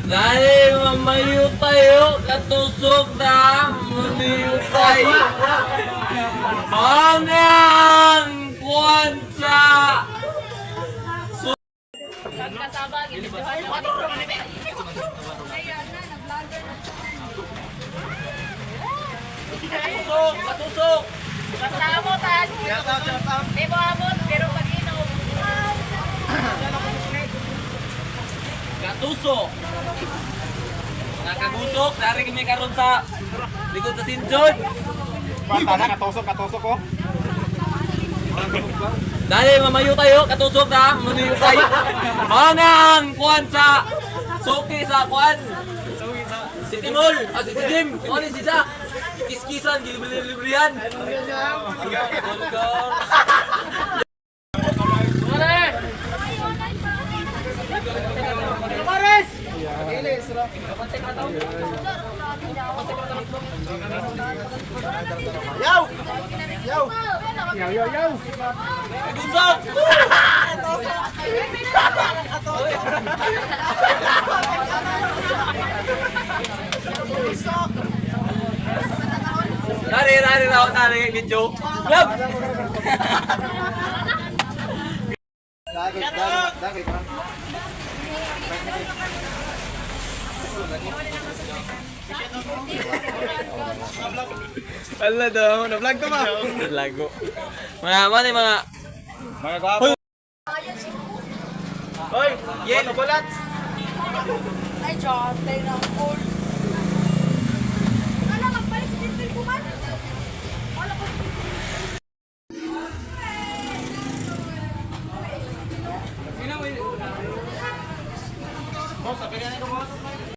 Dahil mamayo tayo, katusok na, mamayo tayo. Manang kwansa! Katusok! Katusok! Basta amot ah. Di mo amot, pero pag inom. Katusok! Mga kagusok, dari kami karon sa likod sa St. John. Bata na, katusok, katusok ko. Dahil mamayo tayo, katusok na, mamayo tayo. Manang kwansa! Suki sa kwan! City Mall! Ah, City Gym! Ano si Jack? Kiskisan, gilibre-librihan! Yaw! Yaw! Yaw, yaw, yaw! Kagusok! Tari, tari, tari, tari, video. Love! Dagi, dagi, dagi. Ala daw, na-vlog ka ba? Lago. Mga mga mga Mga gwapo. Hoy, Yen. Ay, John, tayo na ang. Ano, magpalit sa Tintin Kuman? Wala ko. Boss, sabi na ko, boss.